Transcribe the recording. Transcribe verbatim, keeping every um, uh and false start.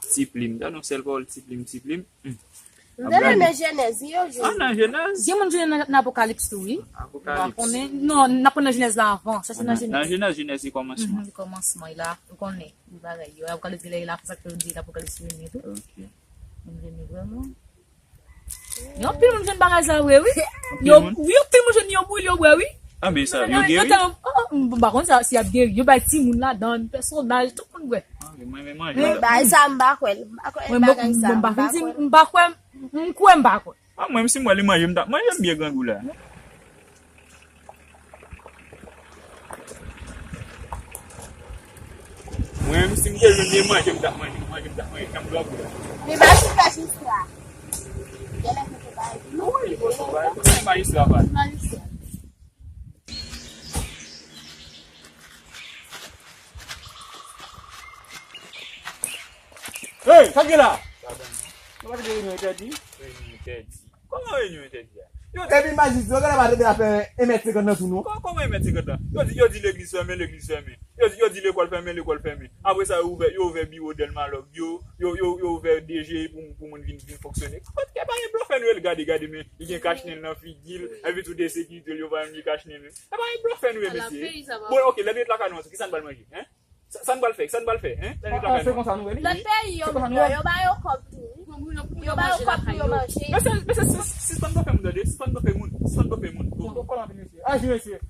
Ti plim. Gade yon sèl pawòl, ti plim, ti plim. Hmm. M te renmen Jenèz, yo jwenn. Ah, nan Jenèz? Gen moun jwenn nan, nan Apokalips tou, wi. Apokalips. M pa konnen. Non, n ap pran nan Jenèz la avan. Sa se nan Jenèz. Nan Jenèz, Jenèz se kòmansman. Mhm, se kòmansman, e la, ou konnen, bagay yo. Apokalips, gen lè e la, sa k fè yo di Apokalips vini tou. Ok. Moun vini vrèman. Gen anpil moun jwenn bagay sa vre, wi. Yo, wi, anpil moun jwenn yo boule, yo bwè, wi. Ah, men sa, yo geri? Yo tèlman, oh, oh, m pa konn sa, si y ap geri. Yo bay timoun ladan, pèsonaj, tout moun bwè. Ah, men mwen, men manje. Men bagay sa, m pa kwè l. M pa kwè bagay sa. Mwen, m pa fin di, m pa kwè, m kwè, m pa kwè. Ah, mwen, si m wè li manje, m t ap manje, m byen grangou la. Mwen menm, si m te jwenn li manje, m t ap manje, manje, m t ap manje, janm dòmi la. Li ba sou pèch istwa. Genlè se te bay. Non, li pa sou bay. Li bay istwa pa. Li bay istwa. Hey, sa k gen la? Sa bon, non? Nou pa t gen reyinyon entèdi? Reyinyon entèdi. Kòman reyinyon entèdi a? Yo, epi majistra, yo genlè pa tande afè en mèt senkant nan tou, non? Kò-, kòman en mèt senkant lan? Yo di, yo di legliz fèmen, legliz fèmen. Yo di, yo di lekòl fèmen, lekòl fèmen. Apre sa, yo ouvè, yo ouvè biwo Dèlma Lòg yo, yo, yo, yo ouvè D G pou, pou moun vin, vin fonksyone. Kot ke pa gen blofè nou ye, gade, gade, men li gen kach nen nan figi l, epi tou de sekirite l, yo pa menm gen kach nen menm. E pa gen blofè nou ye, mesye. Bon, ok, lè nou ret lakay nou, kisa n pral manje, en? Sa, sa n pral fè? Sa n pral fè? Hein? Sa n pral fè? Se konsa nou wè li. Lòt peyi yo menm, yo ba yo kòb tou. Yo ba yo kòb pou yo manje. Mesye, mesye, sis-, sispann blofè moun, tande. Sispann blofè moun. Sispann blofè moun. Bon, bon, kòman vin, mesye? Aji, mesye.